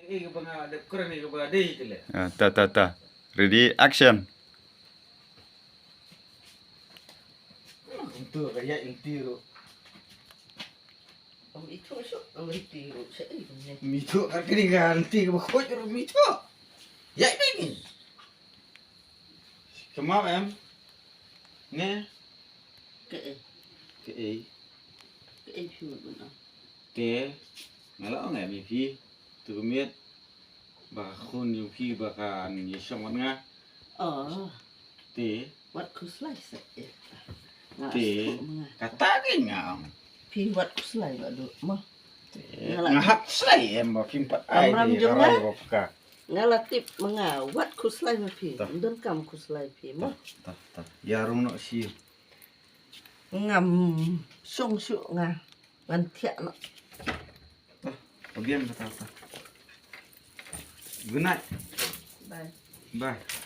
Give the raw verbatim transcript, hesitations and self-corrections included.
Eh, kaba nga dep kren, eh, kaba dei te le. Ah, ta, ta, ta. Ready, action. Kumtu ka ïa inti ruh. Ym ithuh shuh, ym inti ruh, sha i ruh ne. Ym ithuh ka kini ka inti kaba khuid ruh ym ithuh. Ïa ini. Kemau em. Ne. Kaei. Kaei. Kaei phi mut ban ong. Te nga la ong em ïa phi, to ka miet ba ka khun jong phi ba kan ïashong bad nga. Oh. Te. Wat khuslai sa eh. Nga te. Kata keiñ nga ong. Phi wat khuslai ba duk mo. Te. Nga la, nga hap khuslai em ba phim pat ai. Kamram jong nga. Nga la tip ma nga wat khuslai ma phi. Ym donkam khuslai phi mo. Ta, ta, ta. Ïa rung noh shi. Ngam shong shuh nga. Ngan thiah noh. Ta, padiang kata ta. Good night. Bye. Bye.